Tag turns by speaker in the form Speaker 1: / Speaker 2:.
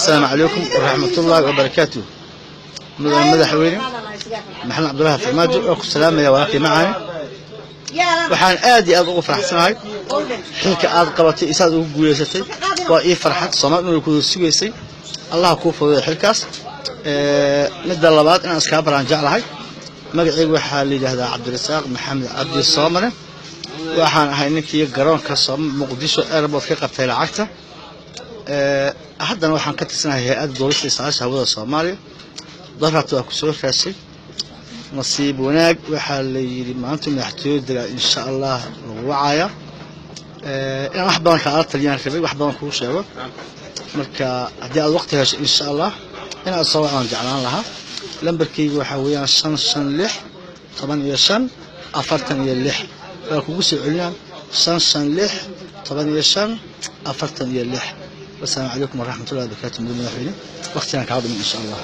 Speaker 1: Assalaamu calaykum waraxmatullaahi wabarakaatuh. Mudan madaxweyne Maxamed Cabdulaahi Farmaajo, oo ku salaamaya walaalkii macaane. Waxaan aad iyo aad ugu faraxsanahay xilka aad qabatay iyo saad ugu guuleysatay. Waa ii farxad. Soomaali inay kuda sugaysay. Allah kuu fududeeyo xilkaas. Midda labaad, inaan iskaa baraan jeclahay. Magacaygu waxaa la yidhaahdaa Cabdirasaaq Maxamed Cabdi Soomane. Waxaan ahay ninkii garoonka Muqdisho Airport ka qabtay lacagta. Haddana waxaan ka tirsanahay Hay-adda Duulista iyo Saadaasha Hawada Soomaaliya. Darabta waa ku soo raasay. Nasiib wanaag, waxaa la yidhi maanta madaxtooyada degaa, insha Allah lagu wacaya. Inaan wax badan kaala taliyaan rabay, wax badan kuu sheego. Marka haddii aad waqti hesho, insha Allah inaad soo wacdaan jeclaan lahaa. Lambarkayga waxaa weeyaan 556 15 46. Waa kugu soo celinaan: 556 15 46. Wasalaamu calaykum waraxmatullahi wabarakaatu. Mudan madaxweyne, waqtigaan kaa dhumin, insha Allah.